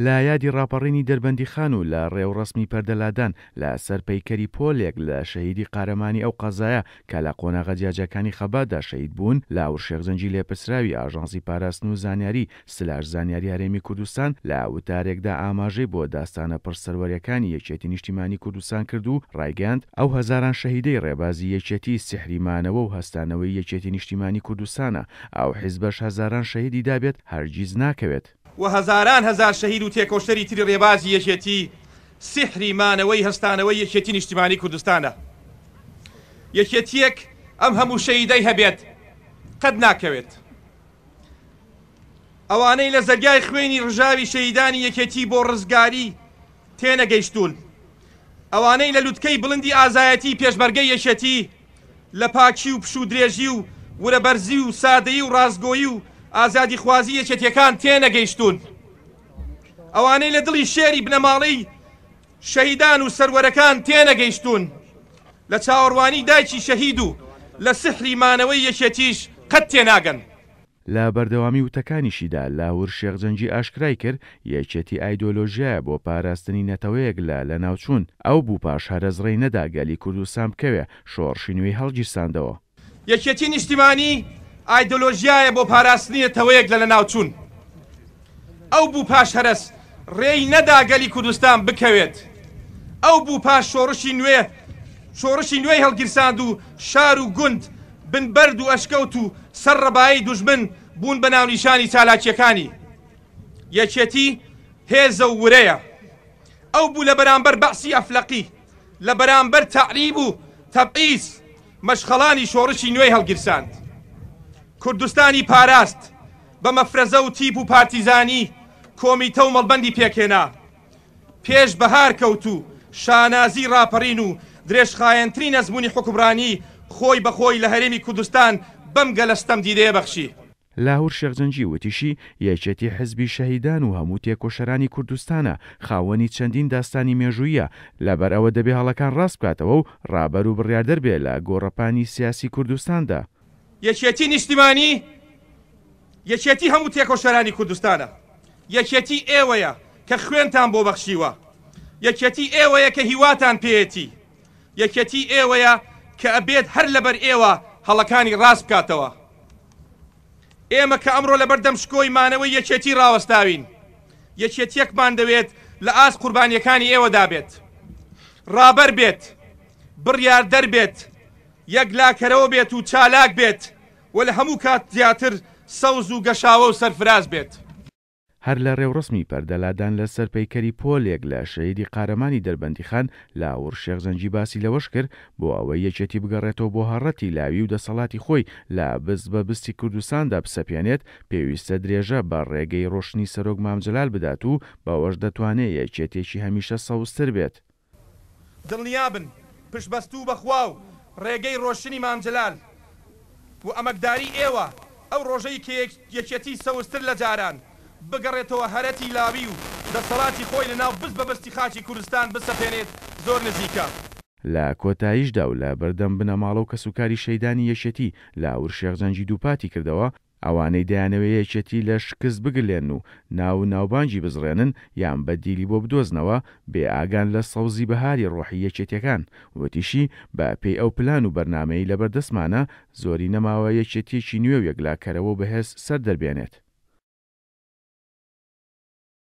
لە یادی ڕاپەڕینی دەربەندیخان و لە ڕێوڕەسمی پەردەلادان لە سەر پەیکەری پۆلێک لە شەهیدی قارەمانی ئەو قەزایە کە لە قۆناغە جیاجیاکانی خەباتدا شەهید بوون، لاهور شێخ جەنگی لێپرسراوی ئاژانسی پاراستن و زانیاری سلاش زانیاری هەرێمی کوردستان لە وتارێکدا ئاماژەی بۆ داستانە پڕ سەروەریەکانی یەکێتی نیشتیمانی کوردستان کرد و ڕایگەیاند، ئەو هەزاران شەهیدەی ڕێبازی یەکێتی سیحری مانەوە و هەستانەوەی یەکێتی نیشتیمانی کوردستانە، ئەو حیزبەش هەزاران شەهیدی دابێت هەرگیز ناکەوێت. و هەزاران هەزار شەهید و تێکۆشەری تری ڕێبازی یەکێتی سیحری مانەوەی هەستانەوەی یەکێتی نیشتیمانی کوردستانە. یەکێتیەک ئەم هەموو شەهیدەی هەبێت قەت ناکەوێت. ئەوانەی لە زەریای خوێنی ڕژاوی شەهیدانی یەکێتی بۆ ڕزگاری تێنەگەیشتوون، ئەوانەی لە لوتکەی بڵندی ئازایەتی پێشمەرگەی یەکێتی لە پاکی و پشوودرێژی و ورەبەرزی و سادەیی و ڕاستگۆیی و ئازادیخوازی یەکێتیەکان تێنەگەیشتوون، ئەوانەی لە دڵی شێری بنەماڵەی شەهیدان و سەروەرەکان تێنەگەیشتوون، لە چاوەڕوانی دایکی شەهید و لە سحری مانەوەی یەکێتیش قەت تێناگەن. لە بەردەوامی وتەکانیشیدا لاهور شێخ جەنگی ئاشکرای کرد، یەکێتی ئایدۆلۆژیایە بۆ پاراستنی نەتەوەیەک لە لەناوچوون، ئەو بوو پاش هەرەس ڕێی نەدا گەلی کوردستان بکەوێ، شۆڕشی نوێی هەڵگیرساندەوە. یەکێتی نیشتیمانی ئایدۆلۆژیایە بۆ پاراستنی نەتەوەیەک لە لەناوچوون. ئەو بوو پاش هەرەس ڕێی نەدا گەلی کوردستان بکەوێت. ئەو بوو پاش شۆڕشی نوێ شۆڕشی نوێی هەڵگیرساند و شار و گوند، بن بەرد و ئەشکەوت و سەر ڕەبایەی دوژمن بوون بە ناونیشانی چالاکییەکانی. یەکێتی هێزە و ورەیە. ئەو بوو لە بەرامبەر بەعسی ئەفلەقی، لە بەرامبەر تەعریب و تەبعیز، مەشخەڵانی شۆڕشی نوێی هەڵگیرساند. کوردستانی پاراست، بە مەفرەزە و تیپ و پارتیزانی، کۆمیتە و مەڵبەندی پێکهێنا. پێش بەهار کەوت و شانازی ڕاپەڕین و درێژخایەنترین ئەزموونی حوکمڕانی خۆی بە خۆی لە هەرێمی کوردستان بەم گەلە ستەمدیدەیە بەخشی. لاهور شێخ جەنگی وتیشی، یەکێتی حزبی شەهیدان و هەموو تێکۆشەرانی کوردستانە، خاوەنی چەندین داستانی مێژووییە، لەبەر ئەوە دەبێ هەڵەکان ڕاست بکاتەوە و ڕابەر و بڕیاردەر بێ لە گۆڕەپانی سیاسی کوردستاندا. یەکێتی نیشتیمانی یەکێتی هەموو تێکۆشەرانی کوردستانە، یەکێتی ئێوەیە کە خوێنتان بۆ بەخشیوە، یەکێتی ئێوەیە کە هیواتان پێیەتی، یەکێتی ئێوەیە کە ئەبێت هەر لەبەر ئێوە هەڵەکانی ڕاست بکاتەوە. ئێمە کە ئەمڕۆ لەبەردەم شکۆی مانەوەی یەکێتی ڕاوەستاوین، یەکێتییەکمان دەوێت لە ئاست قوربانییەکانی ئێوەدا بێت، ڕابەر بێت، بڕیاردەر بێت، یەکلاکەرەوە بێت و چالاک بێت و لە هەموو کات زیاتر سەوز و گەشاوە و سەرفراز بێت. هەر لە ڕێوڕەسمی پەردەلادان لە سەر پەیکەری پۆلێک لە شەهیدی قارەمانی دەربەندیخان، لاهور شێخ جەنگی باسی لەوەش کرد، بۆ ئەوەی یەکێتی بگەڕێتەوە بۆ هەڕەتی لاوی و دەسەڵاتی خۆی لە بست بە بستی کوردستاندا بسەپێنێت، پێویستە درێژە بە ڕێگەی ڕۆشنی سەرۆک مام جەلال بدات و بەوەش دەتوانێ یەکێتیەکی هەمیشە سەوزتر بێت. دڵنیابن پشتبەستوو بە خوا و ڕێگەی ڕۆشنی مام جەلال و ئەمەکداری ئێوە، ئەو ڕۆژەی کە یەکێتی سەوزتر لە جاران بگەڕێتەوە هەرەتی لاوی و دەسەڵاتی خۆی لە ناو بست بە بستی خاکی کوردستان بسەپێنێت زۆر نزیکە. لە کۆتاییشدا و لە بەردەم بنەماڵە و کەسوکاری شەیدانی یەکێتی، لاهور شێخ جەنگی دووپاتی کردەوە، ئەوانەی دەیانەوێ یەکێتی لە شکست بگلێنن و ناو و ناوبانگی بزڕێنن یان بەدیلی بۆ بدۆزنەوە، بێ ئاگان لە سەوزی بەهاری ڕۆحی یەکێتیەکان. وتیشی، بە پێی ئەو پلان و بەرنامەیەی لەبەردەستمانە، زۆری نەماوە یەکێتیەکی نوێ و یەکلاکەرەوە و بەهێز سەر دەربێنێت.